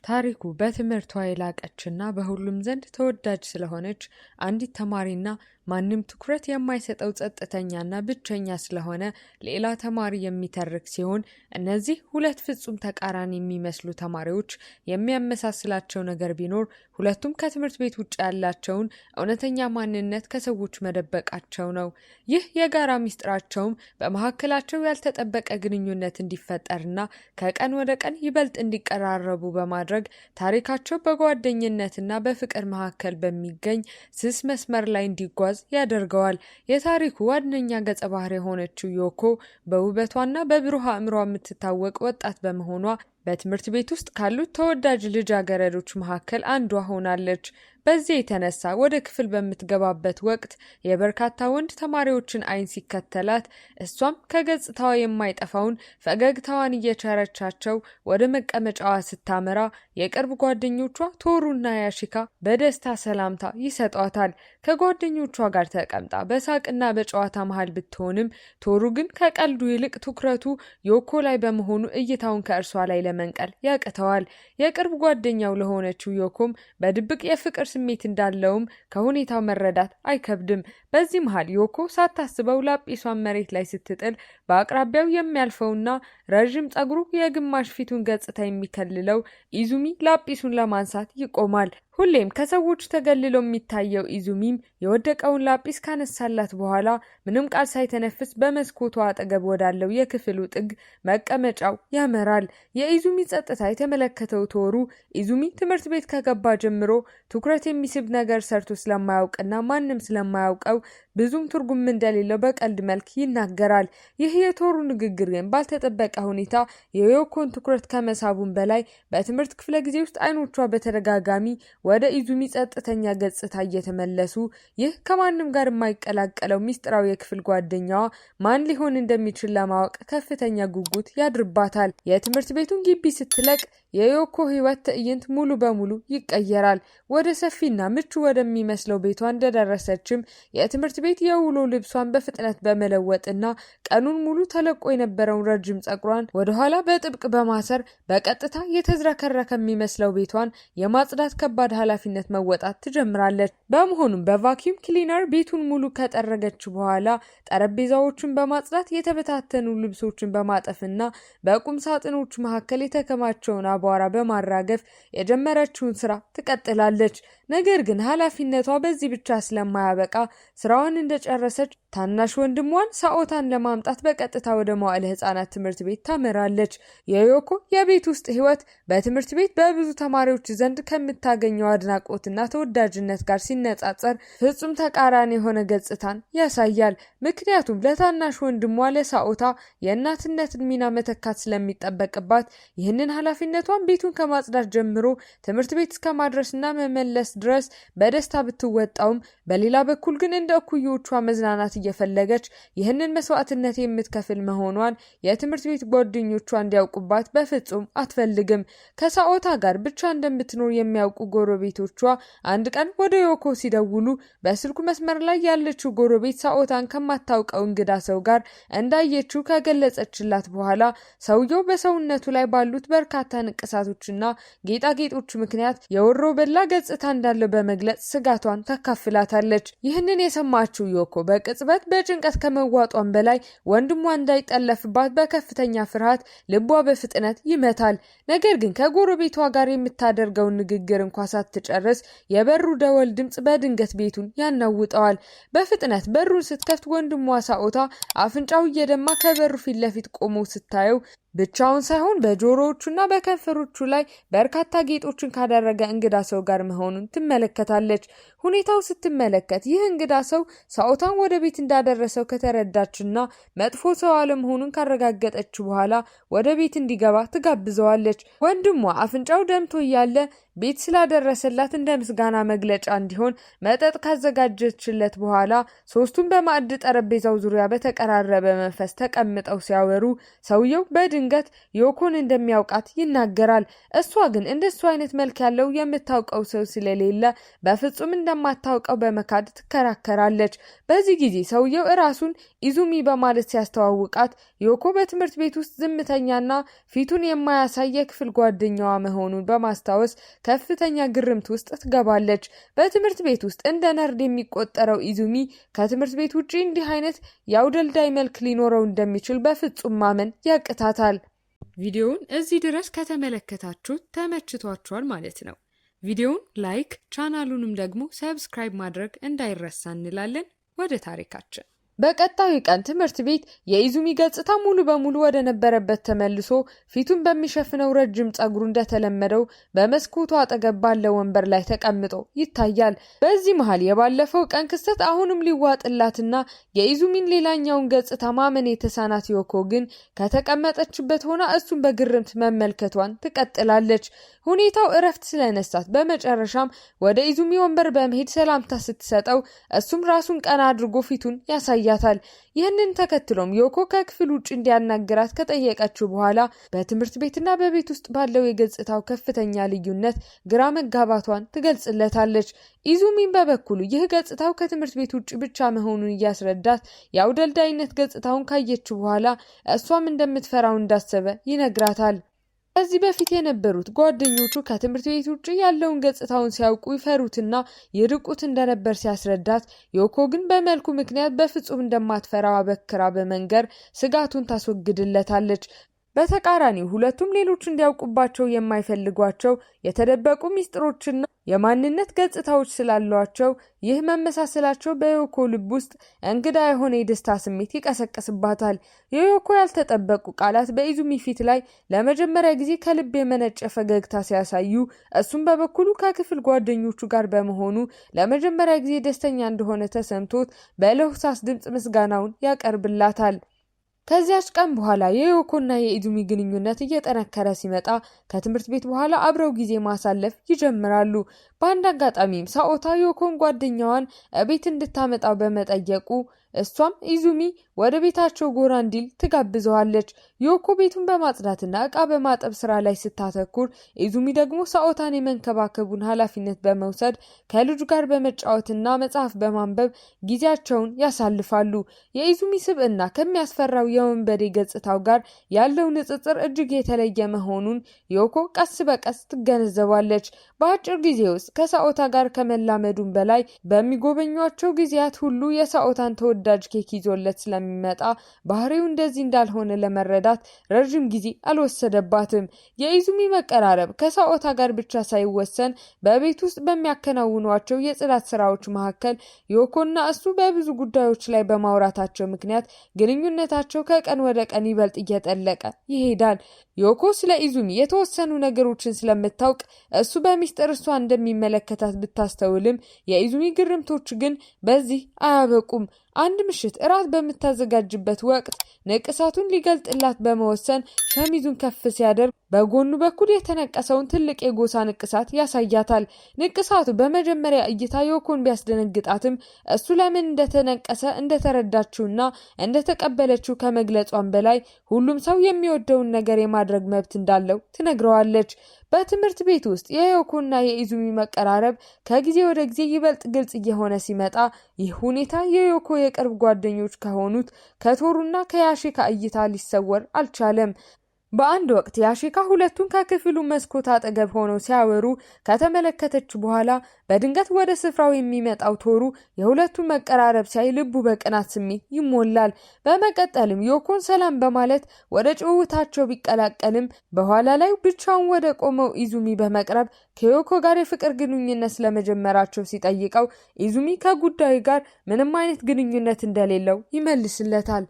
ታሪኩ በትምህርቷ የላቀችና በሁሉም ዘንድ ተወዳጅ ስለሆነች አንዲት ተማሪና ማንም ትኩረት የማይሰጠው ጸጥተኛና ብቸኛ ስለሆነ ሌላ ተማሪ የሚተርክ ሲሆን፣ እነዚህ ሁለት ፍጹም ተቃራኒ የሚመስሉ ተማሪዎች የሚያመሳስላቸው ነገር ቢኖር ሁለቱም ከትምህርት ቤት ውጭ ያላቸውን እውነተኛ ማንነት ከሰዎች መደበቃቸው ነው። ይህ የጋራ ሚስጥራቸውም በመካከላቸው ያልተጠበቀ ግንኙነት እንዲፈጠርና ከቀን ወደ ቀን ይበልጥ እንዲቀራረቡ በማድረግ ታሪካቸው በጓደኝነትና በፍቅር መካከል በሚገኝ ስስ መስመር ላይ እንዲጓዝ ያደርገዋል። የታሪኩ ዋነኛ ገጸ ባህሪ የሆነችው ዮኮ በውበቷና በብሩህ አእምሯ የምትታወቅ ወጣት በመሆኗ በትምህርት ቤት ውስጥ ካሉት ተወዳጅ ልጃገረዶች መካከል አንዷ ሆናለች። በዚህ የተነሳ ወደ ክፍል በምትገባበት ወቅት የበርካታ ወንድ ተማሪዎችን ዓይን ሲከተላት፣ እሷም ከገጽታዋ የማይጠፋውን ፈገግታዋን እየቸረቻቸው ወደ መቀመጫዋ ስታመራ የቅርብ ጓደኞቿ ቶሩና ያሺካ በደስታ ሰላምታ ይሰጧታል። ከጓደኞቿ ጋር ተቀምጣ በሳቅና በጨዋታ መሃል ብትሆንም፣ ቶሩ ግን ከቀልዱ ይልቅ ትኩረቱ ዮኮ ላይ በመሆኑ እይታውን ከእርሷ ላይ ለመንቀል ያቅተዋል። የቅርብ ጓደኛው ለሆነችው ዮኮም በድብቅ የፍቅር ስሜት እንዳለውም ከሁኔታው መረዳት አይከብድም። በዚህ መሃል ዮኮ ሳታስበው ላጲሷን መሬት ላይ ስትጥል በአቅራቢያው የሚያልፈውና ረዥም ጸጉሩ የግማሽ ፊቱን ገጽታ የሚከልለው ኢዙሚ ላጲሱን ለማንሳት ይቆማል። ሁሌም ከሰዎች ተገልሎ የሚታየው ኢዙሚም የወደቀውን ላጲስ ካነሳላት በኋላ ምንም ቃል ሳይተነፍስ በመስኮቱ አጠገብ ወዳለው የክፍሉ ጥግ መቀመጫው ያመራል። የኢዙሚ ጸጥታ የተመለከተው ቶሩ ኢዙሚ ትምህርት ቤት ከገባ ጀምሮ ትኩረት የሚስብ ነገር ሰርቶ ስለማያውቅና ማንም ስለማያውቀው ብዙም ትርጉም እንደሌለው በቀልድ መልክ ይናገራል። ይህ የቶሩ ንግግር ግን ባልተጠበቀ ሁኔታ የዮኮን ትኩረት ከመሳቡም በላይ በትምህርት ክፍለ ጊዜ ውስጥ አይኖቿ በተደጋጋሚ ወደ ኢዙሚ ጸጥተኛ ገጽታ እየተመለሱ ይህ ከማንም ጋር የማይቀላቀለው ሚስጥራዊ የክፍል ጓደኛዋ ማን ሊሆን እንደሚችል ለማወቅ ከፍተኛ ጉጉት ያድርባታል። የትምህርት ቤቱን ግቢ ስትለቅ የዮኮ ሕይወት ትዕይንት ሙሉ በሙሉ ይቀየራል። ወደ ሰፊና ምቹ ወደሚመስለው ቤቷ እንደደረሰችም የትምህርት ቤት የውሎ ልብሷን በፍጥነት በመለወጥና ቀኑን ሙሉ ተለቆ የነበረውን ረጅም ጸጉሯን ወደኋላ በጥብቅ በማሰር በቀጥታ የተዝረከረከ የሚመስለው ቤቷን የማጽዳት ከባድ ኃላፊነት መወጣት ትጀምራለች። በመሆኑም በ vacuum cleaner ቤቱን ሙሉ ከጠረገች በኋላ ጠረጴዛዎቹን በማጽዳት፣ የተበታተኑ ልብሶችን በማጠፍና በቁም ሳጥኖች መካከል የተከማቸውን አቧራ በማራገፍ የጀመረችውን ስራ ትቀጥላለች። ነገር ግን ኃላፊነቷ በዚህ ብቻ ስለማያበቃ ስራዋን እንደጨረሰች ታናሽ ወንድሟን ሳኦታን ለማምጣት በቀጥታ ወደ መዋዕለ ሕጻናት ትምህርት ቤት ታመራለች። የዮኮ የቤት ውስጥ ሕይወት በትምህርት ቤት በብዙ ተማሪዎች ዘንድ ከምታገኘው አድናቆትና ተወዳጅነት ጋር ሲነጻጸር ፍጹም ተቃራኒ የሆነ ገጽታን ያሳያል። ምክንያቱም ለታናሽ ወንድሟ ለሳኦታ የእናትነትን ሚና መተካት ስለሚጠበቅባት ይህንን ኃላፊነቷን ቤቱን ከማጽዳት ጀምሮ ትምህርት ቤት እስከ ማድረስና መመለስ ድረስ በደስታ ብትወጣውም፣ በሌላ በኩል ግን እንደ እኩዮቿ መዝናናት እየፈለገች ይህንን መስዋዕትነት የምትከፍል መሆኗን የትምህርት ቤት ጓደኞቿ እንዲያውቁባት በፍጹም አትፈልግም። ከሳኦታ ጋር ብቻ እንደምትኖር የሚያውቁ ጎረቤቶቿ አንድ ቀን ወደ ዮኮ ሲደውሉ በስልኩ መስመር ላይ ያለችው ጎረቤት ሳኦታን ከማታውቀው እንግዳ ሰው ጋር እንዳየችው ከገለጸችላት በኋላ ሰውየው በሰውነቱ ላይ ባሉት በርካታ ንቅሳቶችና ጌጣጌጦች ምክንያት የወሮ በላ ገጽታ እንዳለው በመግለጽ ስጋቷን ታካፍላታለች። ይህንን የሰማችው ዮኮ በቅጽበት በጭንቀት ከመዋጧን በላይ ወንድሟ እንዳይጠለፍባት በከፍተኛ ፍርሃት ልቧ በፍጥነት ይመታል። ነገር ግን ከጎረቤቷ ጋር የምታደርገውን ንግግር እንኳ ሳትጨርስ የበሩ ደወል ድምፅ በድንገት ቤቱን ያናውጠዋል። በፍጥነት በሩን ስትከፍት ወንድሟ ሳኦታ አፍንጫው እየደማ ከበሩ ፊት ለፊት ቆሞ ስታየው ብቻውን ሳይሆን በጆሮዎቹና በከንፈሮቹ ላይ በርካታ ጌጦችን ካደረገ እንግዳ ሰው ጋር መሆኑን ትመለከታለች። ሁኔታው ስትመለከት ይህ እንግዳ ሰው ሳኦታን ወደ ቤት እንዳደረሰው ከተረዳችና መጥፎ ሰው አለመሆኑን ካረጋገጠች በኋላ ወደ ቤት እንዲገባ ትጋብዘዋለች። ወንድሟ አፍንጫው ደምቶ እያለ ቤት ስላደረሰላት እንደ ምስጋና መግለጫ እንዲሆን መጠጥ ካዘጋጀችለት በኋላ ሶስቱም በማዕድ ጠረጴዛው ዙሪያ በተቀራረበ መንፈስ ተቀምጠው ሲያወሩ ሰውየው በድንገት በድንገት ዮኮን እንደሚያውቃት ይናገራል። እሷ ግን እንደሱ አይነት መልክ ያለው የምታውቀው ሰው ስለሌለ በፍጹም እንደማታውቀው በመካድ ትከራከራለች። በዚህ ጊዜ ሰውየው እራሱን ኢዙሚ በማለት ሲያስተዋውቃት ዮኮ በትምህርት ቤት ውስጥ ዝምተኛና ፊቱን የማያሳይ የክፍል ጓደኛዋ መሆኑን በማስታወስ ከፍተኛ ግርምት ውስጥ ትገባለች። በትምህርት ቤት ውስጥ እንደ nerd የሚቆጠረው ኢዙሚ ከትምህርት ቤት ውጪ እንዲህ አይነት የአውደልዳይ መልክ ሊኖረው እንደሚችል በፍጹም ማመን ያቅታታል። ቪዲዮውን እዚህ ድረስ ከተመለከታችሁ ተመችቷችኋል ማለት ነው። ቪዲዮውን like፣ ቻናሉንም ደግሞ subscribe ማድረግ እንዳይረሳ እንላለን። ወደ ታሪካችን። በቀጣዩ ቀን ትምህርት ቤት የኢዙሚ ገጽታ ሙሉ በሙሉ ወደ ነበረበት ተመልሶ ፊቱን በሚሸፍነው ረጅም ጸጉሩ እንደተለመደው በመስኮቱ አጠገብ ባለው ወንበር ላይ ተቀምጦ ይታያል። በዚህ መሃል የባለፈው ቀን ክስተት አሁንም ሊዋጥላትና የኢዙሚን ሌላኛውን ገጽታ ማመን የተሳናት ዮኮ ግን ከተቀመጠችበት ሆና እሱን በግርምት መመልከቷን ትቀጥላለች። ሁኔታው እረፍት ስለነሳት በመጨረሻም ወደ ኢዙሚ ወንበር በመሄድ ሰላምታ ስትሰጠው እሱም ራሱን ቀና አድርጎ ፊቱን ያሳያታል። ይህንን ተከትሎም ዮኮ ከክፍል ውጭ እንዲያናግራት ከጠየቀችው በኋላ በትምህርት ቤትና በቤት ውስጥ ባለው የገጽታው ከፍተኛ ልዩነት ግራ መጋባቷን ትገልጽለታለች። ኢዙሚን በበኩሉ ይህ ገጽታው ከትምህርት ቤት ውጭ ብቻ መሆኑን እያስረዳት የአውደልዳይነት ገጽታውን ካየችው በኋላ እሷም እንደምትፈራው እንዳሰበ ይነግራታል። ከዚህ በፊት የነበሩት ጓደኞቹ ከትምህርት ቤት ውጭ ያለውን ገጽታውን ሲያውቁ ይፈሩትና ይርቁት እንደነበር ሲያስረዳት፣ ዮኮ ግን በመልኩ ምክንያት በፍጹም እንደማትፈራው አበክራ በመንገር ስጋቱን ታስወግድለታለች። በተቃራኒው ሁለቱም ሌሎች እንዲያውቁባቸው የማይፈልጓቸው የተደበቁ ሚስጥሮችና የማንነት ገጽታዎች ስላሏቸው ይህ መመሳሰላቸው በዮኮ ልብ ውስጥ እንግዳ የሆነ የደስታ ስሜት ይቀሰቅስባታል። የዮኮ ያልተጠበቁ ቃላት በኢዙሚ ፊት ላይ ለመጀመሪያ ጊዜ ከልብ የመነጨ ፈገግታ ሲያሳዩ፣ እሱም በበኩሉ ከክፍል ጓደኞቹ ጋር በመሆኑ ለመጀመሪያ ጊዜ ደስተኛ እንደሆነ ተሰምቶት በለሆሳስ ድምፅ ምስጋናውን ያቀርብላታል። ከዚያች ቀን በኋላ የዮኮና የኢዙሚ ግንኙነት እየጠነከረ ሲመጣ ከትምህርት ቤት በኋላ አብረው ጊዜ ማሳለፍ ይጀምራሉ። በአንድ አጋጣሚም ሳኦታ ዮኮን ጓደኛዋን እቤት እንድታመጣው በመጠየቁ እሷም ኢዙሚ ወደ ቤታቸው ጎራ እንዲል ትጋብዘዋለች። ዮኮ ቤቱን በማጽዳትና እቃ በማጠብ ስራ ላይ ስታተኩር፣ ኢዙሚ ደግሞ ሳኦታን የመንከባከቡን ኃላፊነት በመውሰድ ከልጁ ጋር በመጫወትና መጽሐፍ በማንበብ ጊዜያቸውን ያሳልፋሉ። የኢዙሚ ስብዕና ከሚያስፈራው የወንበዴ ገጽታው ጋር ያለው ንጽጽር እጅግ የተለየ መሆኑን ዮኮ ቀስ በቀስ ትገነዘባለች። በአጭር ጊዜ ውስጥ ከሳኦታ ጋር ከመላመዱም በላይ በሚጎበኟቸው ጊዜያት ሁሉ የሳኦታን ተወዳጅ ኬክ ይዞለት ስለሚመጣ ባህሪው እንደዚህ እንዳልሆነ ለመረዳት ረዥም ጊዜ አልወሰደባትም። የኢዙሚ መቀራረብ ከሳኦታ ጋር ብቻ ሳይወሰን በቤት ውስጥ በሚያከናውኗቸው የጽዳት ስራዎች መካከል ዮኮና እሱ በብዙ ጉዳዮች ላይ በማውራታቸው ምክንያት ግንኙነታቸው ከቀን ወደ ቀን ይበልጥ እየጠለቀ ይሄዳል። ዮኮ ስለ ኢዙሚ የተወሰኑ ነገሮችን ስለምታውቅ እሱ በሚስጥር እሷ እንደሚመለከታት ብታስተውልም የኢዙሚ ግርምቶች ግን በዚህ አያበቁም። አንድ ምሽት እራት በምታዘጋጅበት ወቅት ንቅሳቱን ሊገልጥላት በመወሰን ሸሚዙን ከፍ ሲያደርግ በጎኑ በኩል የተነቀሰውን ትልቅ የጎሳ ንቅሳት ያሳያታል። ንቅሳቱ በመጀመሪያ እይታ ዮኮን ቢያስደነግጣትም እሱ ለምን እንደተነቀሰ እንደተረዳችውና እንደተቀበለችው ከመግለጿን በላይ ሁሉም ሰው የሚወደውን ነገር የማድረግ መብት እንዳለው ትነግረዋለች። በትምህርት ቤት ውስጥ የዮኮና የኢዙሚ መቀራረብ ከጊዜ ወደ ጊዜ ይበልጥ ግልጽ እየሆነ ሲመጣ ይህ ሁኔታ የዮኮ የቅርብ ጓደኞች ከሆኑት ከቶሩና ከያሺካ እይታ ሊሰወር አልቻለም። በአንድ ወቅት ያሺካ ሁለቱን ከክፍሉ መስኮት አጠገብ ሆነው ሲያወሩ ከተመለከተች በኋላ በድንገት ወደ ስፍራው የሚመጣው ቶሩ የሁለቱን መቀራረብ ሲያይ ልቡ በቅናት ስሜት ይሞላል። በመቀጠልም ዮኮን ሰላም በማለት ወደ ጭውውታቸው ቢቀላቀልም በኋላ ላይ ብቻውን ወደ ቆመው ኢዙሚ በመቅረብ ከዮኮ ጋር የፍቅር ግንኙነት ስለመጀመራቸው ሲጠይቀው ኢዙሚ ከጉዳዩ ጋር ምንም አይነት ግንኙነት እንደሌለው ይመልስለታል።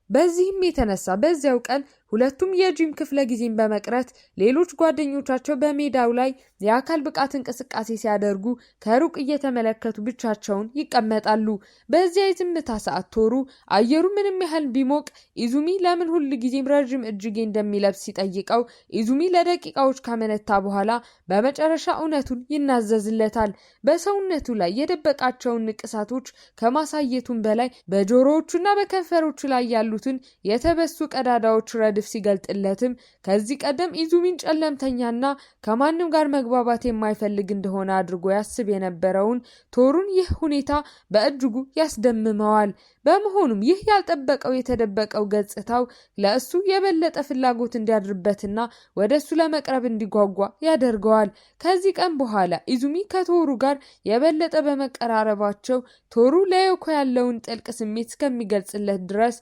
በዚህም የተነሳ በዚያው ቀን ሁለቱም የጂም ክፍለ ጊዜን በመቅረት ሌሎች ጓደኞቻቸው በሜዳው ላይ የአካል ብቃት እንቅስቃሴ ሲያደርጉ ከሩቅ እየተመለከቱ ብቻቸውን ይቀመጣሉ። በዚያ የዝምታ ሰዓት ቶሩ አየሩ ምንም ያህል ቢሞቅ ኢዙሚ ለምን ሁል ጊዜም ረዥም እጅጌ እንደሚለብስ ሲጠይቀው ኢዙሚ ለደቂቃዎች ካመነታ በኋላ በመጨረሻ እውነቱን ይናዘዝለታል። በሰውነቱ ላይ የደበቃቸውን ንቅሳቶች ከማሳየቱም በላይ በጆሮዎቹና በከንፈሮቹ ላይ ያሉትን የተበሱ ቀዳዳዎች ረድፍ ሲያድፍ ሲገልጥለትም ከዚህ ቀደም ኢዙሚን ጨለምተኛና ከማንም ጋር መግባባት የማይፈልግ እንደሆነ አድርጎ ያስብ የነበረውን ቶሩን ይህ ሁኔታ በእጅጉ ያስደምመዋል። በመሆኑም ይህ ያልጠበቀው የተደበቀው ገጽታው ለእሱ የበለጠ ፍላጎት እንዲያድርበትና ወደ እሱ ለመቅረብ እንዲጓጓ ያደርገዋል። ከዚህ ቀን በኋላ ኢዙሚ ከቶሩ ጋር የበለጠ በመቀራረባቸው ቶሩ ለዮኮ ያለውን ጥልቅ ስሜት እስከሚገልጽለት ድረስ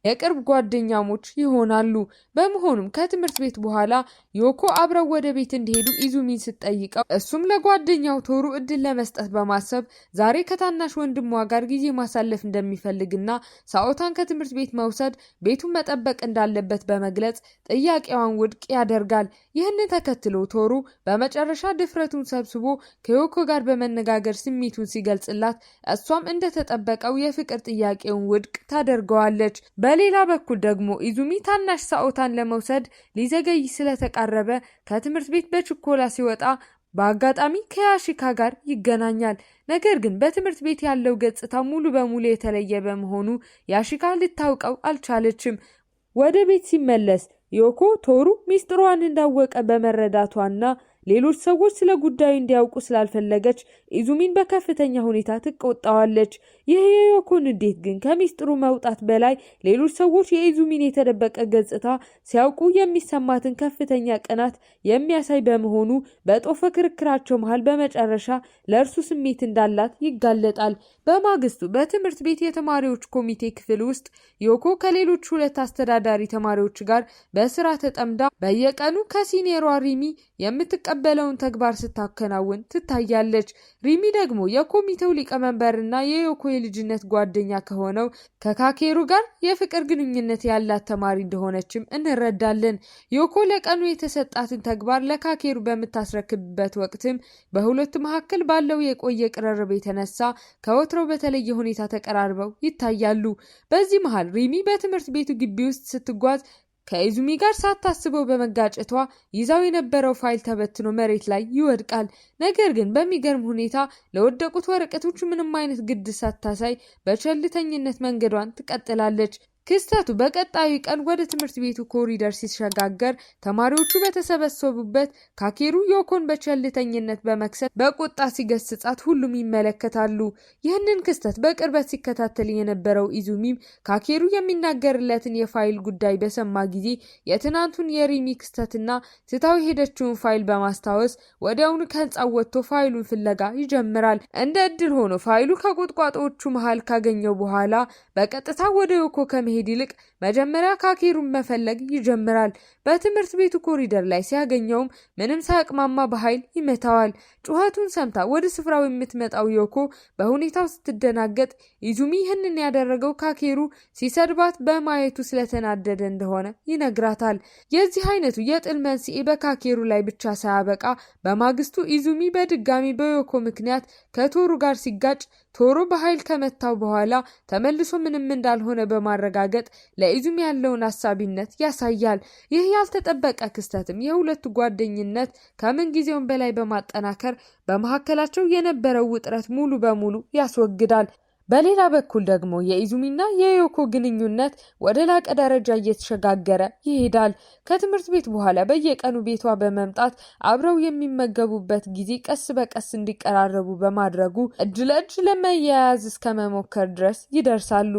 የቅርብ ጓደኛሞች ይሆናሉ። በመሆኑም ከትምህርት ቤት በኋላ ዮኮ አብረው ወደ ቤት እንዲሄዱ ኢዙሚን ስትጠይቀው እሱም ለጓደኛው ቶሩ እድል ለመስጠት በማሰብ ዛሬ ከታናሽ ወንድሟ ጋር ጊዜ ማሳለፍ እንደሚፈልግና ሳኦታን ከትምህርት ቤት መውሰድ ቤቱን መጠበቅ እንዳለበት በመግለጽ ጥያቄዋን ውድቅ ያደርጋል። ይህንን ተከትሎ ቶሩ በመጨረሻ ድፍረቱን ሰብስቦ ከዮኮ ጋር በመነጋገር ስሜቱን ሲገልጽላት እሷም እንደተጠበቀው የፍቅር ጥያቄውን ውድቅ ታደርገዋለች። በሌላ በኩል ደግሞ ኢዙሚ ታናሽ ሳኦታን ለመውሰድ ሊዘገይ ስለተቃረበ ከትምህርት ቤት በችኮላ ሲወጣ በአጋጣሚ ከያሺካ ጋር ይገናኛል። ነገር ግን በትምህርት ቤት ያለው ገጽታ ሙሉ በሙሉ የተለየ በመሆኑ ያሺካ ልታውቀው አልቻለችም። ወደ ቤት ሲመለስ ዮኮ ቶሩ ሚስጥሯን እንዳወቀ በመረዳቷና ሌሎች ሰዎች ስለ ጉዳዩ እንዲያውቁ ስላልፈለገች ኢዙሚን በከፍተኛ ሁኔታ ትቆጣዋለች። ይህ የዮኮ ንዴት ግን ከሚስጥሩ መውጣት በላይ ሌሎች ሰዎች የኢዙሚን የተደበቀ ገጽታ ሲያውቁ የሚሰማትን ከፍተኛ ቅናት የሚያሳይ በመሆኑ በጦፈ ክርክራቸው መሃል በመጨረሻ ለእርሱ ስሜት እንዳላት ይጋለጣል። በማግስቱ በትምህርት ቤት የተማሪዎች ኮሚቴ ክፍል ውስጥ ዮኮ ከሌሎች ሁለት አስተዳዳሪ ተማሪዎች ጋር በስራ ተጠምዳ በየቀኑ ከሲኒየሯ ሪሚ የምትቀበለውን ተግባር ስታከናውን ትታያለች። ሪሚ ደግሞ የኮሚቴው ሊቀመንበርና የዮኮ የልጅነት ጓደኛ ከሆነው ከካኬሩ ጋር የፍቅር ግንኙነት ያላት ተማሪ እንደሆነችም እንረዳለን። ዮኮ ለቀኑ የተሰጣትን ተግባር ለካኬሩ በምታስረክብበት ወቅትም በሁለቱ መካከል ባለው የቆየ ቅርርብ የተነሳ ከወትሮው በተለየ ሁኔታ ተቀራርበው ይታያሉ። በዚህ መሃል ሪሚ በትምህርት ቤቱ ግቢ ውስጥ ስትጓዝ ከኢዙሚ ጋር ሳታስበው በመጋጨቷ ይዛው የነበረው ፋይል ተበትኖ መሬት ላይ ይወድቃል። ነገር ግን በሚገርም ሁኔታ ለወደቁት ወረቀቶች ምንም አይነት ግድ ሳታሳይ በቸልተኝነት መንገዷን ትቀጥላለች። ክስተቱ በቀጣዩ ቀን ወደ ትምህርት ቤቱ ኮሪደር ሲሸጋገር ተማሪዎቹ በተሰበሰቡበት ካኬሩ ዮኮን በቸልተኝነት በመክሰስ በቁጣ ሲገስጻት ሁሉም ይመለከታሉ። ይህንን ክስተት በቅርበት ሲከታተል የነበረው ኢዙሚም ካኬሩ የሚናገርለትን የፋይል ጉዳይ በሰማ ጊዜ የትናንቱን የሪሚ ክስተትና ትታው የሄደችውን ፋይል በማስታወስ ወዲያውኑ ከህንፃው ወጥቶ ፋይሉን ፍለጋ ይጀምራል። እንደ እድል ሆኖ ፋይሉ ከቁጥቋጦዎቹ መሃል ካገኘው በኋላ በቀጥታ ወደ ዮኮ ከመሄድ ይልቅ መጀመሪያ ካኬሩን መፈለግ ይጀምራል። በትምህርት ቤቱ ኮሪደር ላይ ሲያገኘውም ምንም ሳያቅማማ በኃይል ይመታዋል። ጩኸቱን ሰምታ ወደ ስፍራው የምትመጣው ዮኮ በሁኔታው ስትደናገጥ ኢዙሚ ይህንን ያደረገው ካኬሩ ሲሰድባት በማየቱ ስለተናደደ እንደሆነ ይነግራታል። የዚህ አይነቱ የጥል መንስኤ በካኬሩ ላይ ብቻ ሳያበቃ በማግስቱ ኢዙሚ በድጋሚ በዮኮ ምክንያት ከቶሩ ጋር ሲጋጭ ቶሩ በኃይል ከመታው በኋላ ተመልሶ ምንም እንዳልሆነ በማረጋገጥ ለኢዙሚ ያለውን አሳቢነት ያሳያል። ይህ ያልተጠበቀ ክስተትም የሁለቱ ጓደኝነት ከምን ጊዜውም በላይ በማጠናከር በመካከላቸው የነበረው ውጥረት ሙሉ በሙሉ ያስወግዳል። በሌላ በኩል ደግሞ የኢዙሚና የዮኮ ግንኙነት ወደ ላቀ ደረጃ እየተሸጋገረ ይሄዳል። ከትምህርት ቤት በኋላ በየቀኑ ቤቷ በመምጣት አብረው የሚመገቡበት ጊዜ ቀስ በቀስ እንዲቀራረቡ በማድረጉ እጅ ለእጅ ለመያያዝ እስከ መሞከር ድረስ ይደርሳሉ።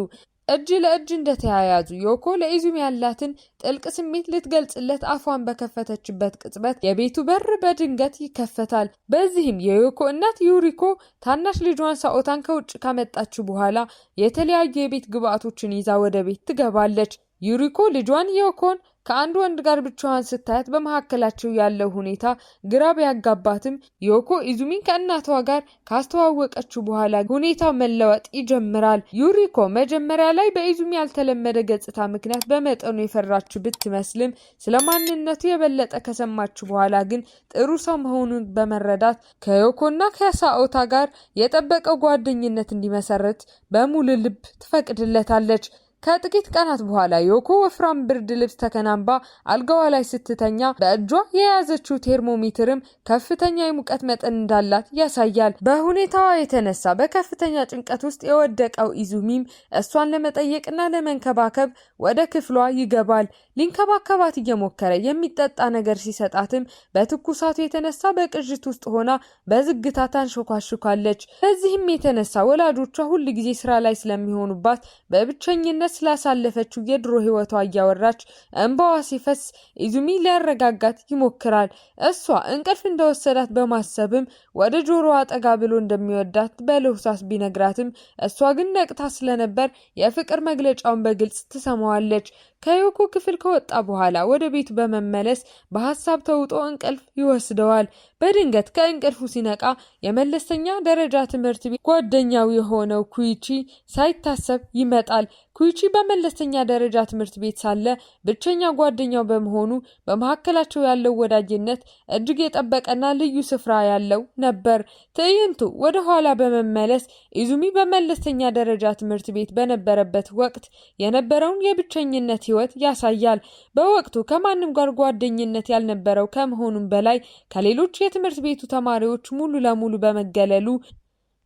እጅ ለእጅ እንደተያያዙ ዮኮ ለኢዙሚ ያላትን ጥልቅ ስሜት ልትገልጽለት አፏን በከፈተችበት ቅጽበት የቤቱ በር በድንገት ይከፈታል። በዚህም የዮኮ እናት ዩሪኮ ታናሽ ልጇን ሳኦታን ከውጭ ካመጣችው በኋላ የተለያዩ የቤት ግብአቶችን ይዛ ወደ ቤት ትገባለች። ዩሪኮ ልጇን ዮኮን ከአንድ ወንድ ጋር ብቻዋን ስታያት በመካከላቸው ያለው ሁኔታ ግራ ቢያጋባትም ዮኮ ኢዙሚን ከእናቷ ጋር ካስተዋወቀችው በኋላ ሁኔታው መለወጥ ይጀምራል። ዩሪኮ መጀመሪያ ላይ በኢዙሚ ያልተለመደ ገጽታ ምክንያት በመጠኑ የፈራችው ብትመስልም ስለ ማንነቱ የበለጠ ከሰማችው በኋላ ግን ጥሩ ሰው መሆኑን በመረዳት ከዮኮና ከሳኦታ ጋር የጠበቀው ጓደኝነት እንዲመሰርት በሙሉ ልብ ትፈቅድለታለች። ከጥቂት ቀናት በኋላ ዮኮ ወፍራም ብርድ ልብስ ተከናንባ አልጋዋ ላይ ስትተኛ በእጇ የያዘችው ቴርሞሜትርም ከፍተኛ የሙቀት መጠን እንዳላት ያሳያል። በሁኔታዋ የተነሳ በከፍተኛ ጭንቀት ውስጥ የወደቀው ኢዙሚም እሷን ለመጠየቅና ለመንከባከብ ወደ ክፍሏ ይገባል። ሊንከባከባት እየሞከረ የሚጠጣ ነገር ሲሰጣትም በትኩሳቱ የተነሳ በቅዥት ውስጥ ሆና በዝግታ ታንሾካሹካለች። በዚህም የተነሳ ወላጆቿ ሁል ጊዜ ስራ ላይ ስለሚሆኑባት በብቸኝነት ስላሳለፈችው የድሮ ህይወቷ እያወራች እንባዋ ሲፈስ ኢዙሚ ሊያረጋጋት ይሞክራል። እሷ እንቅልፍ እንደወሰዳት በማሰብም ወደ ጆሮዋ ጠጋ ብሎ እንደሚወዳት በለሆሳስ ቢነግራትም እሷ ግን ነቅታ ስለነበር የፍቅር መግለጫውን በግልጽ ትሰማዋለች። ከዮኮ ክፍል ከወጣ በኋላ ወደ ቤቱ በመመለስ በሀሳብ ተውጦ እንቅልፍ ይወስደዋል። በድንገት ከእንቅልፉ ሲነቃ የመለስተኛ ደረጃ ትምህርት ቤት ጓደኛው የሆነው ኩይቺ ሳይታሰብ ይመጣል። ኩይቺ በመለስተኛ ደረጃ ትምህርት ቤት ሳለ ብቸኛ ጓደኛው በመሆኑ በመካከላቸው ያለው ወዳጅነት እጅግ የጠበቀና ልዩ ስፍራ ያለው ነበር። ትዕይንቱ ወደ ኋላ በመመለስ ኢዙሚ በመለስተኛ ደረጃ ትምህርት ቤት በነበረበት ወቅት የነበረውን የብቸኝነት ሕይወት ያሳያል። በወቅቱ ከማንም ጋር ጓደኝነት ያልነበረው ከመሆኑም በላይ ከሌሎች የትምህርት ቤቱ ተማሪዎች ሙሉ ለሙሉ በመገለሉ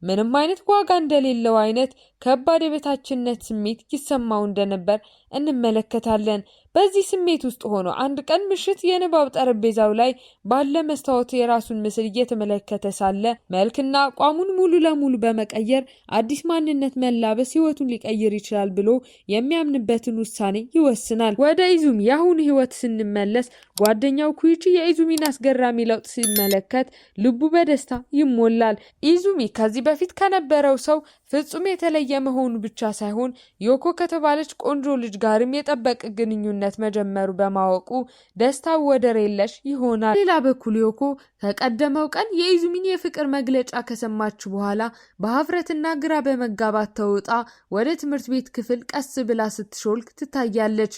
ምንም አይነት ዋጋ እንደሌለው አይነት ከባድ የበታችነት ስሜት ይሰማው እንደነበር እንመለከታለን። በዚህ ስሜት ውስጥ ሆኖ አንድ ቀን ምሽት የንባብ ጠረጴዛው ላይ ባለ መስታወት የራሱን ምስል እየተመለከተ ሳለ መልክና አቋሙን ሙሉ ለሙሉ በመቀየር አዲስ ማንነት መላበስ ሕይወቱን ሊቀይር ይችላል ብሎ የሚያምንበትን ውሳኔ ይወስናል። ወደ ኢዙሚ የአሁኑ ሕይወት ስንመለስ ጓደኛው ኩይቺ የኢዙሚን አስገራሚ ለውጥ ሲመለከት ልቡ በደስታ ይሞላል። ኢዙሚ ከዚህ በፊት ከነበረው ሰው ፍጹም የተለየ መሆኑ ብቻ ሳይሆን ዮኮ ከተባለች ቆንጆ ልጅ ጋርም የጠበቀ ግንኙነት መጀመሩ በማወቁ ደስታው ወደር የለሽ ይሆናል። ሌላ በኩል ዮኮ ከቀደመው ቀን የኢዙሚን የፍቅር መግለጫ ከሰማች በኋላ በሀፍረትና ግራ በመጋባት ተውጣ ወደ ትምህርት ቤት ክፍል ቀስ ብላ ስትሾልክ ትታያለች።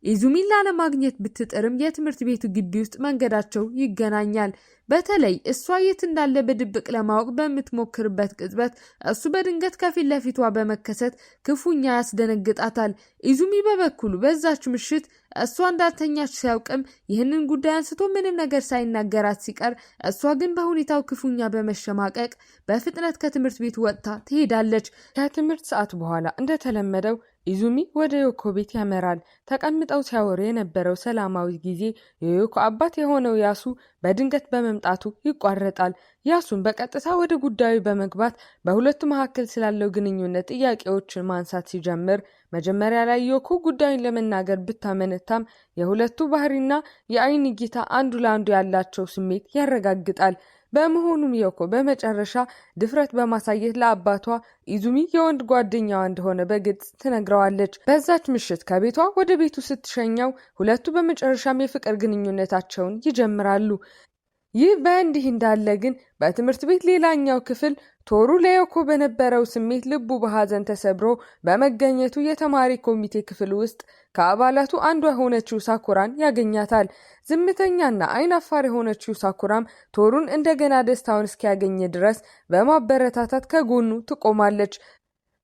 ኢዙሚን ላለማግኘት ብትጥርም የትምህርት ቤቱ ግቢ ውስጥ መንገዳቸው ይገናኛል። በተለይ እሷ የት እንዳለ በድብቅ ለማወቅ በምትሞክርበት ቅጽበት እሱ በድንገት ከፊት ለፊቷ በመከሰት ክፉኛ ያስደነግጣታል። ኢዙሚ በበኩሉ በዛች ምሽት እሷ እንዳልተኛች ሲያውቅም ይህንን ጉዳይ አንስቶ ምንም ነገር ሳይናገራት ሲቀር እሷ ግን በሁኔታው ክፉኛ በመሸማቀቅ በፍጥነት ከትምህርት ቤቱ ወጥታ ትሄዳለች። ከትምህርት ሰዓት በኋላ እንደተለመደው ኢዙሚ ወደ ዮኮ ቤት ያመራል። ተቀምጠው ሲያወሩ የነበረው ሰላማዊ ጊዜ የዮኮ አባት የሆነው ያሱ በድንገት በመምጣቱ ይቋረጣል። ያሱን በቀጥታ ወደ ጉዳዩ በመግባት በሁለቱ መካከል ስላለው ግንኙነት ጥያቄዎችን ማንሳት ሲጀምር መጀመሪያ ላይ ዮኮ ጉዳዩን ለመናገር ብታመነታም የሁለቱ ባህሪና የአይን እይታ አንዱ ለአንዱ ያላቸው ስሜት ያረጋግጣል። በመሆኑም ዮኮ በመጨረሻ ድፍረት በማሳየት ለአባቷ ኢዙሚ የወንድ ጓደኛዋ እንደሆነ በግልጽ ትነግረዋለች። በዛች ምሽት ከቤቷ ወደ ቤቱ ስትሸኘው ሁለቱ በመጨረሻም የፍቅር ግንኙነታቸውን ይጀምራሉ። ይህ በእንዲህ እንዳለ ግን በትምህርት ቤት ሌላኛው ክፍል ቶሩ ለዮኮ በነበረው ስሜት ልቡ በሐዘን ተሰብሮ በመገኘቱ የተማሪ ኮሚቴ ክፍል ውስጥ ከአባላቱ አንዷ የሆነችው ሳኩራን ያገኛታል። ዝምተኛና አይናፋር የሆነችው ሳኩራም ቶሩን እንደገና ደስታውን እስኪያገኝ ድረስ በማበረታታት ከጎኑ ትቆማለች።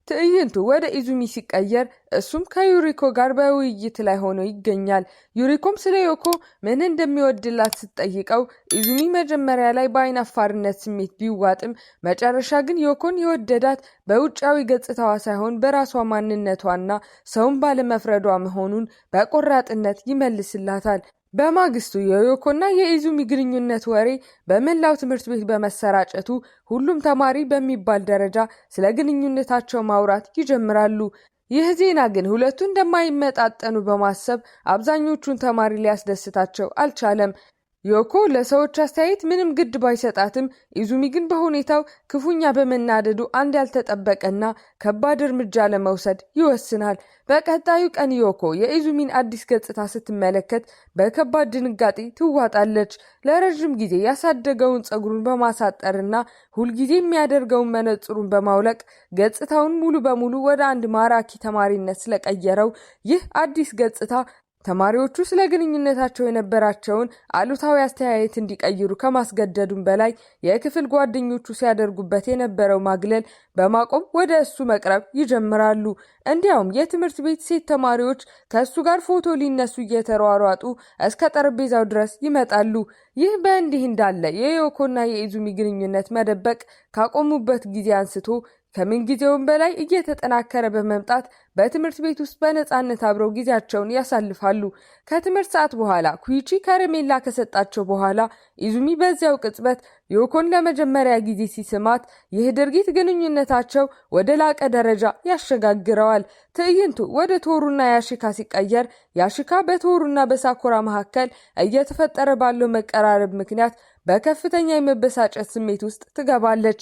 ትዕይንቱ ወደ ኢዙሚ ሲቀየር እሱም ከዩሪኮ ጋር በውይይት ላይ ሆኖ ይገኛል። ዩሪኮም ስለ ዮኮ ምን እንደሚወድላት ስትጠይቀው ኢዙሚ መጀመሪያ ላይ በአይን አፋርነት ስሜት ቢዋጥም መጨረሻ ግን ዮኮን የወደዳት በውጫዊ ገጽታዋ ሳይሆን በራሷ ማንነቷና ሰውን ባለመፍረዷ መሆኑን በቆራጥነት ይመልስላታል። በማግስቱ የዮኮና የኢዙሚ ግንኙነት ወሬ በመላው ትምህርት ቤት በመሰራጨቱ ሁሉም ተማሪ በሚባል ደረጃ ስለ ግንኙነታቸው ማውራት ይጀምራሉ። ይህ ዜና ግን ሁለቱ እንደማይመጣጠኑ በማሰብ አብዛኞቹን ተማሪ ሊያስደስታቸው አልቻለም። ዮኮ ለሰዎች አስተያየት ምንም ግድ ባይሰጣትም ኢዙሚ ግን በሁኔታው ክፉኛ በመናደዱ አንድ ያልተጠበቀና ከባድ እርምጃ ለመውሰድ ይወስናል። በቀጣዩ ቀን ዮኮ የኢዙሚን አዲስ ገጽታ ስትመለከት በከባድ ድንጋጤ ትዋጣለች። ለረዥም ጊዜ ያሳደገውን ፀጉሩን በማሳጠርና ሁልጊዜ የሚያደርገውን መነጽሩን በማውለቅ ገጽታውን ሙሉ በሙሉ ወደ አንድ ማራኪ ተማሪነት ስለቀየረው ይህ አዲስ ገጽታ ተማሪዎቹ ስለ ግንኙነታቸው የነበራቸውን አሉታዊ አስተያየት እንዲቀይሩ ከማስገደዱም በላይ የክፍል ጓደኞቹ ሲያደርጉበት የነበረው ማግለል በማቆም ወደ እሱ መቅረብ ይጀምራሉ። እንዲያውም የትምህርት ቤት ሴት ተማሪዎች ከእሱ ጋር ፎቶ ሊነሱ እየተሯሯጡ እስከ ጠረጴዛው ድረስ ይመጣሉ። ይህ በእንዲህ እንዳለ የዮኮና የኢዙሚ ግንኙነት መደበቅ ካቆሙበት ጊዜ አንስቶ ከምንጊዜውም በላይ እየተጠናከረ በመምጣት በትምህርት ቤት ውስጥ በነፃነት አብረው ጊዜያቸውን ያሳልፋሉ። ከትምህርት ሰዓት በኋላ ኩይቺ ከረሜላ ከሰጣቸው በኋላ ኢዙሚ በዚያው ቅጽበት ዮኮን ለመጀመሪያ ጊዜ ሲስማት ይህ ድርጊት ግንኙነታቸው ወደ ላቀ ደረጃ ያሸጋግረዋል። ትዕይንቱ ወደ ቶሩና ያሺካ ሲቀየር ያሺካ በቶሩና በሳኩራ መካከል እየተፈጠረ ባለው መቀራረብ ምክንያት በከፍተኛ የመበሳጨት ስሜት ውስጥ ትገባለች።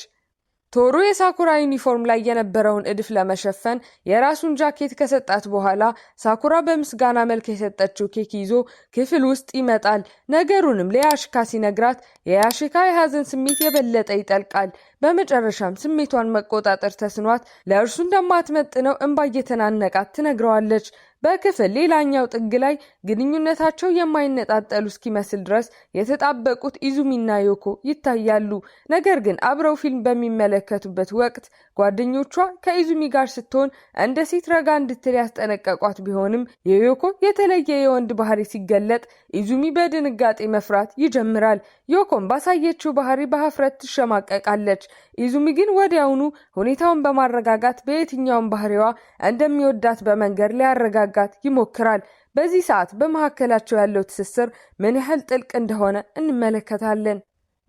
ቶሩ የሳኩራ ዩኒፎርም ላይ የነበረውን እድፍ ለመሸፈን የራሱን ጃኬት ከሰጣት በኋላ ሳኩራ በምስጋና መልክ የሰጠችው ኬክ ይዞ ክፍል ውስጥ ይመጣል። ነገሩንም ለያሽካ ሲነግራት የያሽካ የሀዘን ስሜት የበለጠ ይጠልቃል። በመጨረሻም ስሜቷን መቆጣጠር ተስኗት ለእርሱ እንደማትመጥነው እንባ እየተናነቃት ትነግረዋለች። በክፍል ሌላኛው ጥግ ላይ ግንኙነታቸው የማይነጣጠሉ እስኪመስል ድረስ የተጣበቁት ኢዙሚና ዮኮ ይታያሉ። ነገር ግን አብረው ፊልም በሚመለከቱበት ወቅት ጓደኞቿ ከኢዙሚ ጋር ስትሆን እንደ ሴት ረጋ እንድትል ያስጠነቀቋት ቢሆንም የዮኮ የተለየ የወንድ ባህሪ ሲገለጥ ኢዙሚ በድንጋጤ መፍራት ይጀምራል። ዮኮም ባሳየችው ባህሪ በሀፍረት ትሸማቀቃለች። ኢዙሚ ግን ወዲያውኑ ሁኔታውን በማረጋጋት በየትኛውም ባህሪዋ እንደሚወዳት በመንገር ሊያረጋጋት ይሞክራል። በዚህ ሰዓት በመካከላቸው ያለው ትስስር ምን ያህል ጥልቅ እንደሆነ እንመለከታለን።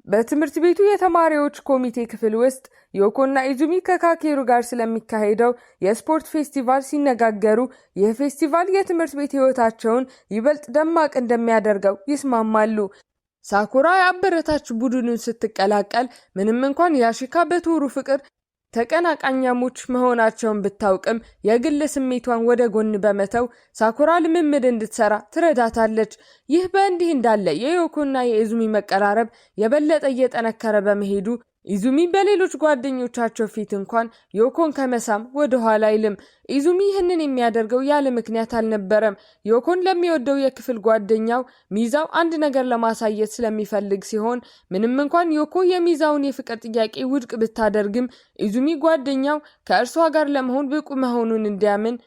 በትምህርት ቤቱ የተማሪዎች ኮሚቴ ክፍል ውስጥ ዮኮና ኢዙሚ ከካኬሩ ጋር ስለሚካሄደው የስፖርት ፌስቲቫል ሲነጋገሩ ይህ ፌስቲቫል የትምህርት ቤት ሕይወታቸውን ይበልጥ ደማቅ እንደሚያደርገው ይስማማሉ። ሳኩራ የአበረታች ቡድኑን ስትቀላቀል ምንም እንኳን ያሺካ በቶሩ ፍቅር ተቀናቃኛሞች መሆናቸውን ብታውቅም የግል ስሜቷን ወደ ጎን በመተው ሳኩራ ልምምድ እንድትሰራ ትረዳታለች። ይህ በእንዲህ እንዳለ የዮኮና የኢዙሚ መቀራረብ የበለጠ እየጠነከረ በመሄዱ ኢዙሚ በሌሎች ጓደኞቻቸው ፊት እንኳን ዮኮን ከመሳም ወደ ኋላ አይልም። ኢዙሚ ይህንን የሚያደርገው ያለ ምክንያት አልነበረም። ዮኮን ለሚወደው የክፍል ጓደኛው ሚዛው አንድ ነገር ለማሳየት ስለሚፈልግ ሲሆን ምንም እንኳን ዮኮ የሚዛውን የፍቅር ጥያቄ ውድቅ ብታደርግም ኢዙሚ ጓደኛው ከእርሷ ጋር ለመሆን ብቁ መሆኑን እንዲያምን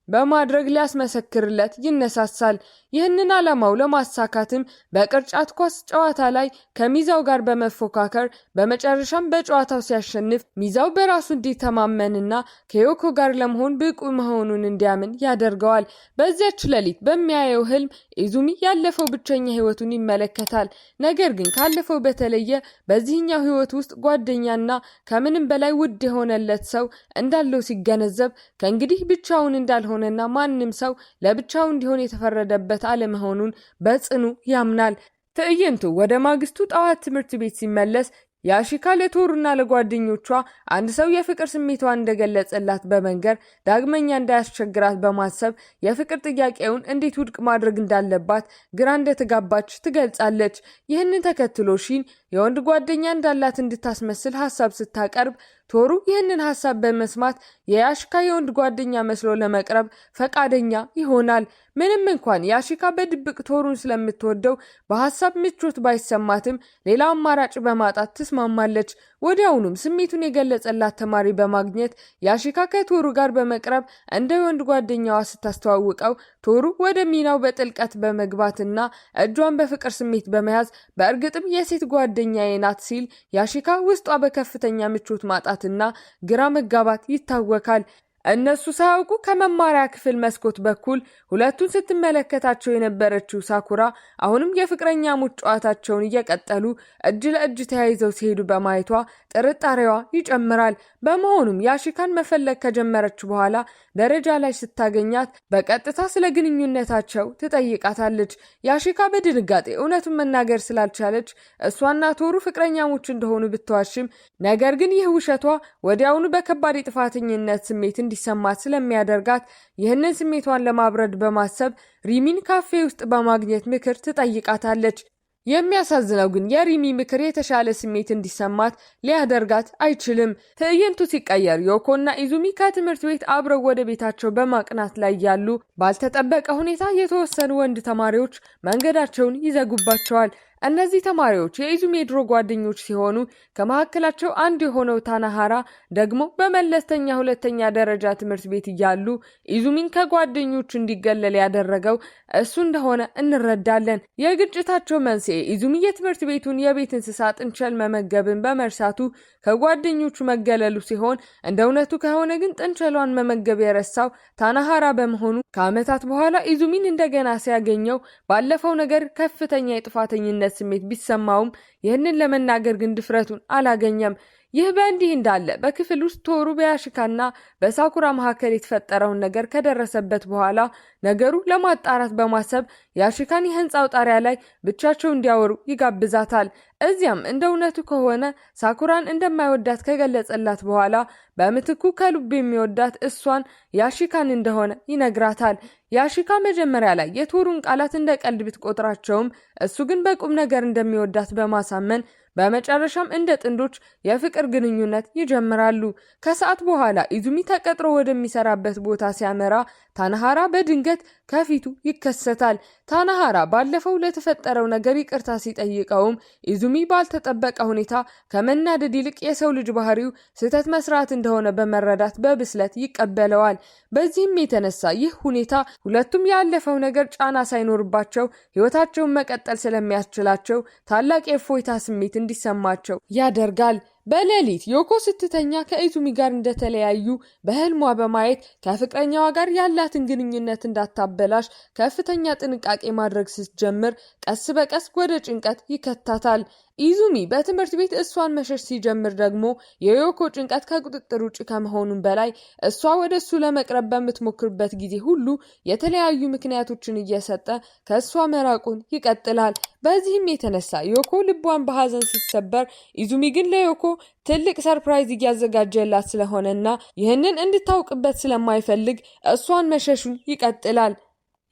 በማድረግ ሊያስመሰክርለት ይነሳሳል። ይህንን ዓላማው ለማሳካትም በቅርጫት ኳስ ጨዋታ ላይ ከሚዛው ጋር በመፎካከር በመጨረሻም በጨዋታው ሲያሸንፍ ሚዛው በራሱ እንዲተማመንና ከዮኮ ጋር ለመሆን ብቁ መሆኑን እንዲያምን ያደርገዋል። በዚያች ሌሊት በሚያየው ህልም ኢዙሚ ያለፈው ብቸኛ ህይወቱን ይመለከታል። ነገር ግን ካለፈው በተለየ በዚህኛው ህይወት ውስጥ ጓደኛና ከምንም በላይ ውድ የሆነለት ሰው እንዳለው ሲገነዘብ ከእንግዲህ ብቻውን እንዳልሆነና ማንም ሰው ለብቻው እንዲሆን የተፈረደበት አለመሆኑን በጽኑ ያምናል። ትዕይንቱ ወደ ማግስቱ ጠዋት ትምህርት ቤት ሲመለስ ያሺካ ለቶሩና ለጓደኞቿ አንድ ሰው የፍቅር ስሜቷን እንደገለጸላት በመንገር ዳግመኛ እንዳያስቸግራት በማሰብ የፍቅር ጥያቄውን እንዴት ውድቅ ማድረግ እንዳለባት ግራ እንደተጋባች ትገልጻለች። ይህንን ተከትሎ ሺን የወንድ ጓደኛ እንዳላት እንድታስመስል ሀሳብ ስታቀርብ ቶሩ ይህንን ሀሳብ በመስማት የያሽካ የወንድ ጓደኛ መስሎ ለመቅረብ ፈቃደኛ ይሆናል። ምንም እንኳን ያሺካ በድብቅ ቶሩን ስለምትወደው በሀሳብ ምቾት ባይሰማትም ሌላ አማራጭ በማጣት ትስማማለች። ወዲያውኑም ስሜቱን የገለጸላት ተማሪ በማግኘት ያሺካ ከቶሩ ጋር በመቅረብ እንደ ወንድ ጓደኛዋ ስታስተዋውቀው ቶሩ ወደ ሚናው በጥልቀት በመግባትና እጇን በፍቅር ስሜት በመያዝ በእርግጥም የሴት ጓደኛዬ ናት ሲል ያሺካ ውስጧ በከፍተኛ ምቾት ማጣትና ግራ መጋባት ይታወካል። እነሱ ሳያውቁ ከመማሪያ ክፍል መስኮት በኩል ሁለቱን ስትመለከታቸው የነበረችው ሳኩራ አሁንም የፍቅረኛሞች ጨዋታቸውን እየቀጠሉ እጅ ለእጅ ተያይዘው ሲሄዱ በማየቷ ጥርጣሬዋ ይጨምራል። በመሆኑም ያሺካን መፈለግ ከጀመረች በኋላ ደረጃ ላይ ስታገኛት በቀጥታ ስለ ግንኙነታቸው ትጠይቃታለች። ያሺካ በድንጋጤ እውነቱን መናገር ስላልቻለች እሷና ቶሩ ፍቅረኛሞች እንደሆኑ ብትዋሽም ነገር ግን ይህ ውሸቷ ወዲያውኑ በከባድ የጥፋተኝነት ስሜት እንዲሰማት ስለሚያደርጋት ይህንን ስሜቷን ለማብረድ በማሰብ ሪሚን ካፌ ውስጥ በማግኘት ምክር ትጠይቃታለች። የሚያሳዝነው ግን የሪሚ ምክር የተሻለ ስሜት እንዲሰማት ሊያደርጋት አይችልም። ትዕይንቱ ሲቀየር ዮኮና ኢዙሚ ከትምህርት ቤት አብረው ወደ ቤታቸው በማቅናት ላይ ያሉ ባልተጠበቀ ሁኔታ የተወሰኑ ወንድ ተማሪዎች መንገዳቸውን ይዘጉባቸዋል። እነዚህ ተማሪዎች የኢዙሚ የድሮ ጓደኞች ሲሆኑ ከመካከላቸው አንዱ የሆነው ታናሃራ ደግሞ በመለስተኛ ሁለተኛ ደረጃ ትምህርት ቤት እያሉ ኢዙሚን ከጓደኞቹ እንዲገለል ያደረገው እሱ እንደሆነ እንረዳለን። የግጭታቸው መንስኤ ኢዙሚ የትምህርት ቤቱን የቤት እንስሳ ጥንቸል መመገብን በመርሳቱ ከጓደኞቹ መገለሉ ሲሆን፣ እንደ እውነቱ ከሆነ ግን ጥንቸሏን መመገብ የረሳው ታናሃራ በመሆኑ ከዓመታት በኋላ ኢዙሚን እንደገና ሲያገኘው ባለፈው ነገር ከፍተኛ የጥፋተኝነት ስሜት ቢሰማውም ይህንን ለመናገር ግን ድፍረቱን አላገኘም። ይህ በእንዲህ እንዳለ በክፍል ውስጥ ቶሩ በያሽካና በሳኩራ መካከል የተፈጠረውን ነገር ከደረሰበት በኋላ ነገሩ ለማጣራት በማሰብ ያሽካን የህንፃው ጣሪያ ላይ ብቻቸው እንዲያወሩ ይጋብዛታል። እዚያም እንደ እውነቱ ከሆነ ሳኩራን እንደማይወዳት ከገለጸላት በኋላ በምትኩ ከልቡ የሚወዳት እሷን ያሺካን እንደሆነ ይነግራታል። ያሺካ መጀመሪያ ላይ የቶሩን ቃላት እንደ ቀልድ ብትቆጥራቸውም እሱ ግን በቁም ነገር እንደሚወዳት በማሳመን በመጨረሻም እንደ ጥንዶች የፍቅር ግንኙነት ይጀምራሉ። ከሰዓት በኋላ ኢዙሚ ተቀጥሮ ወደሚሰራበት ቦታ ሲያመራ ታናሃራ በድንገት ከፊቱ ይከሰታል። ታናሃራ ባለፈው ለተፈጠረው ነገር ይቅርታ ሲጠይቀውም ኢዙሚ ባልተጠበቀ ሁኔታ ከመናደድ ይልቅ የሰው ልጅ ባህሪው ስህተት መስራት እንደሆነ በመረዳት በብስለት ይቀበለዋል። በዚህም የተነሳ ይህ ሁኔታ ሁለቱም ያለፈው ነገር ጫና ሳይኖርባቸው ሕይወታቸውን መቀጠል ስለሚያስችላቸው ታላቅ የእፎይታ ስሜት እንዲሰማቸው ያደርጋል። በሌሊት ዮኮ ስትተኛ ከኢዙሚ ጋር እንደተለያዩ በህልሟ በማየት ከፍቅረኛዋ ጋር ያላትን ግንኙነት እንዳታበላሽ ከፍተኛ ጥንቃቄ ማድረግ ስትጀምር ቀስ በቀስ ወደ ጭንቀት ይከታታል። ኢዙሚ በትምህርት ቤት እሷን መሸሽ ሲጀምር ደግሞ የዮኮ ጭንቀት ከቁጥጥር ውጭ ከመሆኑም በላይ እሷ ወደ እሱ ለመቅረብ በምትሞክርበት ጊዜ ሁሉ የተለያዩ ምክንያቶችን እየሰጠ ከእሷ መራቁን ይቀጥላል። በዚህም የተነሳ ዮኮ ልቧን በሀዘን ሲሰበር፣ ኢዙሚ ግን ለዮኮ ትልቅ surprise እያዘጋጀላት ስለሆነና ይህንን እንድታውቅበት ስለማይፈልግ እሷን መሸሹን ይቀጥላል።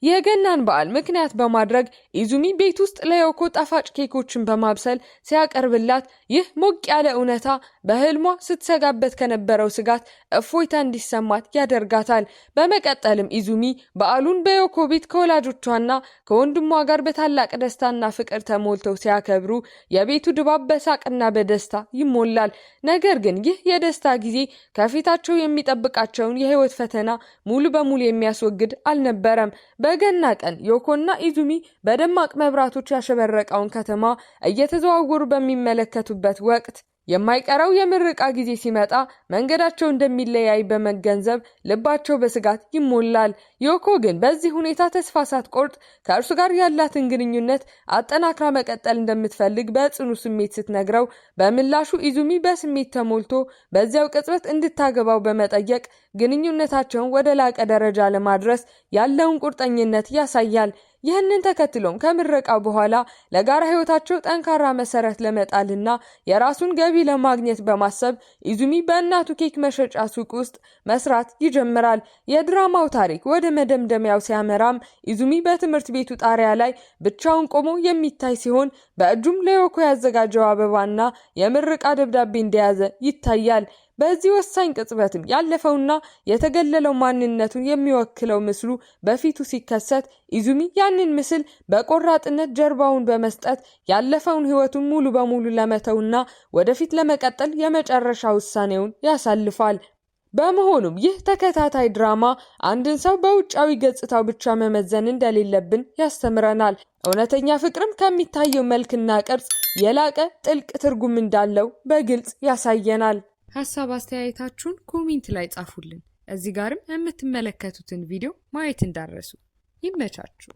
የገናን በዓል ምክንያት በማድረግ ኢዙሚ ቤት ውስጥ ለዮኮ ጣፋጭ ኬኮችን በማብሰል ሲያቀርብላት ይህ ሞቅ ያለ እውነታ በህልሟ ስትሰጋበት ከነበረው ስጋት እፎይታ እንዲሰማት ያደርጋታል። በመቀጠልም ኢዙሚ በዓሉን በዮኮ ቤት ከወላጆቿና ከወንድሟ ጋር በታላቅ ደስታና ፍቅር ተሞልተው ሲያከብሩ የቤቱ ድባብ በሳቅና በደስታ ይሞላል። ነገር ግን ይህ የደስታ ጊዜ ከፊታቸው የሚጠብቃቸውን የህይወት ፈተና ሙሉ በሙሉ የሚያስወግድ አልነበረም። በገና ቀን ዮኮና ኢዙሚ በደማቅ መብራቶች ያሸበረቀውን ከተማ እየተዘዋወሩ በሚመለከቱበት ወቅት የማይቀረው የምርቃ ጊዜ ሲመጣ መንገዳቸው እንደሚለያይ በመገንዘብ ልባቸው በስጋት ይሞላል። ዮኮ ግን በዚህ ሁኔታ ተስፋ ሳትቆርጥ ከእርሱ ጋር ያላትን ግንኙነት አጠናክራ መቀጠል እንደምትፈልግ በጽኑ ስሜት ስትነግረው፣ በምላሹ ኢዙሚ በስሜት ተሞልቶ በዚያው ቅጽበት እንድታገባው በመጠየቅ ግንኙነታቸውን ወደ ላቀ ደረጃ ለማድረስ ያለውን ቁርጠኝነት ያሳያል። ይህንን ተከትሎም ከምረቃው በኋላ ለጋራ ሕይወታቸው ጠንካራ መሰረት ለመጣልና የራሱን ገቢ ለማግኘት በማሰብ ኢዙሚ በእናቱ ኬክ መሸጫ ሱቅ ውስጥ መስራት ይጀምራል። የድራማው ታሪክ ወደ መደምደሚያው ሲያመራም ኢዙሚ በትምህርት ቤቱ ጣሪያ ላይ ብቻውን ቆሞ የሚታይ ሲሆን በእጁም ለዮኮ ያዘጋጀው አበባና የምረቃ ደብዳቤ እንደያዘ ይታያል። በዚህ ወሳኝ ቅጽበትም ያለፈውና የተገለለው ማንነቱን የሚወክለው ምስሉ በፊቱ ሲከሰት ኢዙሚ ያንን ምስል በቆራጥነት ጀርባውን በመስጠት ያለፈውን ሕይወቱን ሙሉ በሙሉ ለመተውና ወደፊት ለመቀጠል የመጨረሻ ውሳኔውን ያሳልፋል። በመሆኑም ይህ ተከታታይ ድራማ አንድን ሰው በውጫዊ ገጽታው ብቻ መመዘን እንደሌለብን ያስተምረናል። እውነተኛ ፍቅርም ከሚታየው መልክና ቅርጽ የላቀ ጥልቅ ትርጉም እንዳለው በግልጽ ያሳየናል። ሀሳብ አስተያየታችሁን comment ላይ ጻፉልን። እዚህ ጋርም የምትመለከቱትን ቪዲዮ ማየት እንዳትረሱ። ይመቻችሁ።